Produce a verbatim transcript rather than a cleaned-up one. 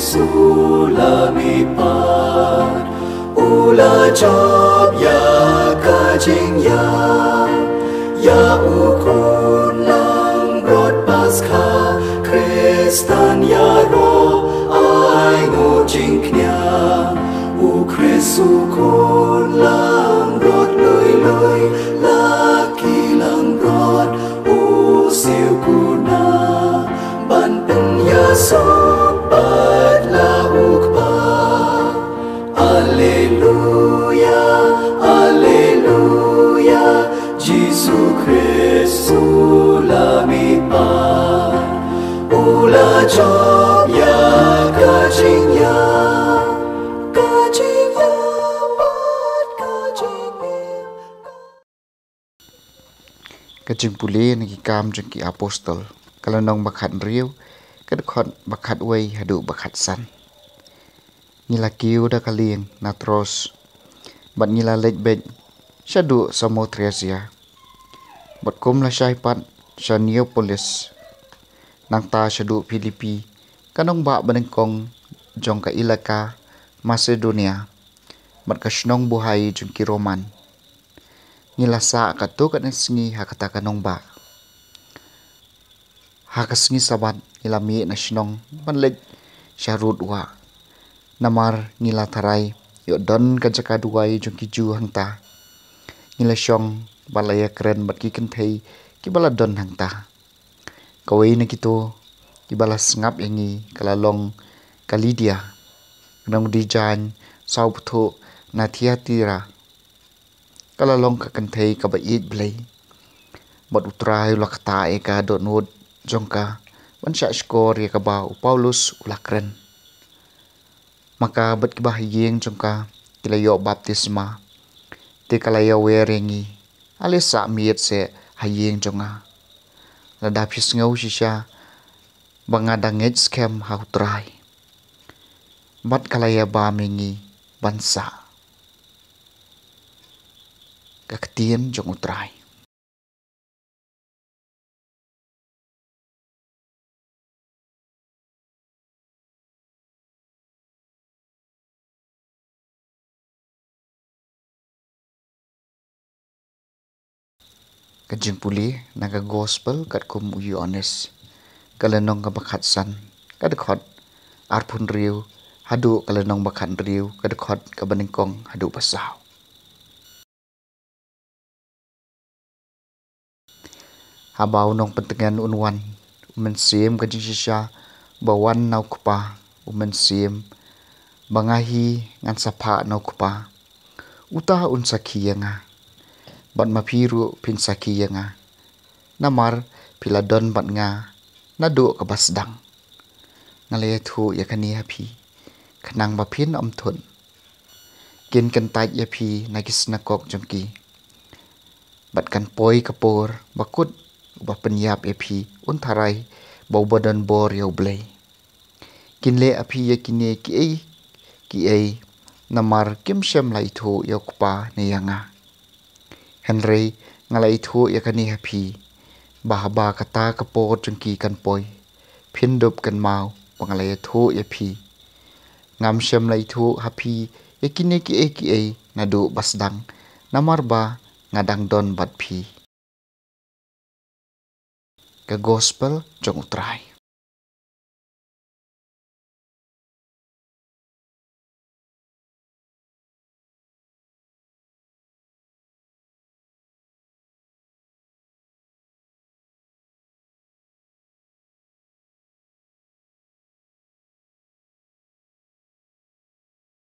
Jesu la mihpat, u la jop ïa ka jingïap, ïa u khun langbrot Paskha, Khristan ïaroh, ai nguh jingkñia, u Khrist u khun langbrot lui lui, la ki langbrot, u siew kuna, ban pynïasoh pat la u Kpa. Alleluia, alleluia, Jisu Khrist u la mihpat, u la jop ïa ka jingïap, ka jingïap bad ka jingim. Ka jingpule na Ki Kam jong ki Apostol, ka lynnong ba khathynriew, ka dkhot ba khatwei haduh ba khatsan. Ngi la kiew da ka lieng na Troas, bad ngi la leit beit shaduh Samothrasia, bad kum la shai pat sha Neapolis, nangta shaduh Philippi, ka nongbah banyngkong jong ka ilaka Masedonia, bad ka shnong buhai jong ki Roman. Ngi la sah katto katne sngi ha kata ka nongbah. Ha ka sngi Sabbath ngi la mih na shnong ban leit sha rud wah. Namar ngi la tharai ïoh don ka jaka duwai jong ki Jiw hangta. Ngi la shong bad la ïakren bad ki kynthei kiba la don hangta. Kawei na kito kiba la sngap ïa ngi ka la long ka Lidia, ka nongdie jaiñ sawphew thuh na Thiatira. Ka la long ka kynthei kaba ïeit Blei, bad U Trai u la ktah ïa ka dohnud jong ka ban shahshkor ïa kaba u Paulus u la kren. Ma ka bad kiba ha ïing jong ka ki la ïoh baptisma. Te ka la ïawer ïa ngi, ale sah miet seh ha ïing jong nga. Lada phi sngew shisha ba nga dang ngeit skhem ha U Trai. Bad ka la ïabam ïa ngi ban sah. Ka ktien jong U Trai. Ka jingpule na ka Gospel katkum u Ïoannis, ka lynnong kaba khatsan, ka dkhot arphew hynriew haduh ka lynnong ba khathynriew, ka dkhot kaba nyngkong haduh ba saw. Haba u nongpyntngen un wan, u Mynsiem ka jingshisha ba wan na u Kpa, u Mynsiem ba nga hi ngan sa phah na u Kpa, uta un sakhi ïa nga. Bad ma phi ruh phin sakhi ïa nga, namar phi la don bad nga naduh kaba sdang. Nga la ïathuh ïa kane ha phi khnang ba phin ym thut. Kin kyntait ïa phi na ki synagog jong ki. Bad kan poi ka por ba kut uba pynïap ïa phi un tharai ba uba don bor ïa U Blei. Kin leh ha phi ïa kine kiei kiei namar kim shym la ithuh ïa u Kpa ne ïa nga. Hynrei nga la ithuh ïa kane ha phi, ba haba kata ka por jong ki kan poi, phin dup kynmaw ba nga la ïathuh ïa phi. Ngam shym la ithuh ha phi ïa kine kiei kiei naduh ba sdang, namar ba nga dang don bad phi. Ka Gospel jong U Trai.